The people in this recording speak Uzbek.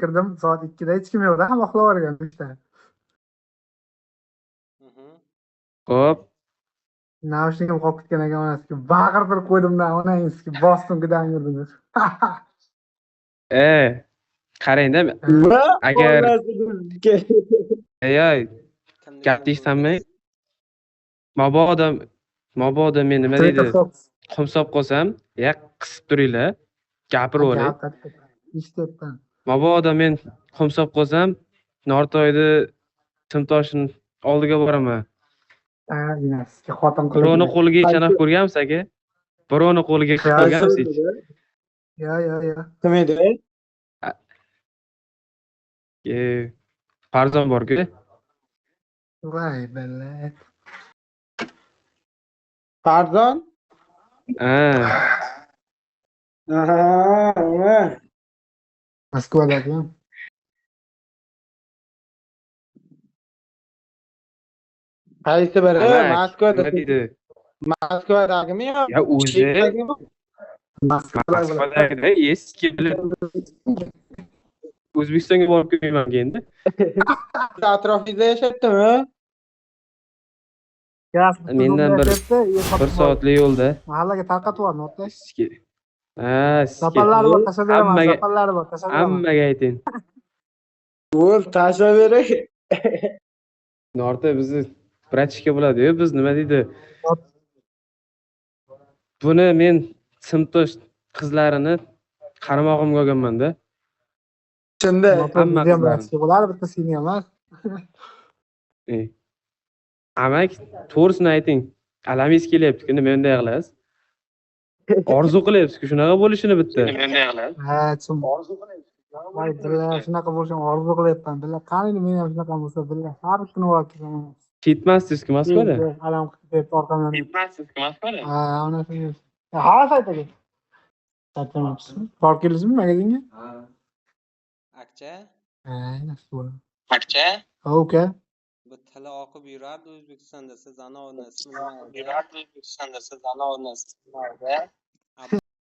Kirdim soat 2da hech kim yo'qda, hamma uxlab yuborgan 3da. Xo'p. Naushnikim qolib ketgan ekan onasiga. Baqirtirib qo'ydim-da, onangizga bosdim gidan yurdim. Qarang-da, agar ey, gapni eshitaman. Mabodo men nima deydi? Qumsab qolsam, ya qisib turinglar, gapirib olay. Eshityapman. Mabodo men qumsab qolsam, Nortoyni Simtoshni oldiga boraman. Ha, sizga xotin qilib. Birovni qo'liga ishonib ko'rganmisiz aka? Birovni qo'liga ko'rganmisiz hech? Yo, yo, yo. Kim edi? Farzon bor-ku. Voy, balla. Farzon? Ha. Aha, Moskvadagi. Qaysi biri? Moskvada. Nima deydi? Moskvadagimi yo? Ya o'zi Moskvadagi eski bilib. O'zbekistonga borib kelmayman endi. Atrofingizda yashayaptimi? Mendan bir soatlik yo'lda. Mahallaga tarqatib yubordi, Nortoy. Ha, Zapallari bor, tashlab beraman, zapallari bor, tashlab beraman. Hammaga ayting. O'l, tashlab beray. Nortoy bizni bratishka bo'ladi-yu, biz nima deydi? Buni men Simtosh qizlarini qaramog'imga olganman-da. Shunda hamma qizlar bo'ladi, bitta seni emas. Amak, to'g'risini ayting. Alamingiz kelyapti-ku, nima bunday qilasiz? Orzu qilyapsiz-ku, shunaqa bo'lishini bitta. Ha, chin. Orzu qilyapsiz. Voy, billa, shunaqa bo'lishini orzu qilyapman. Billa, qani men ham shunaqa bo'lsa, billa, har kuni borib kelaman. Ketmasdingiz-ku Moskvada? Alam qilib ketdi orqamdan. Ketmasdingiz-ku Moskvada? Ha, ana shunday. Ha, saytga. Saytga borib keldingizmi magazinga? Ha. Akcha? Ha, nasib bo'ladi. Akcha? Ha, uka. Bu tili oqib yurardi O'zbekistonda, siz ana onasi nima? Yurardi O'zbekistonda, siz ana onasi nima?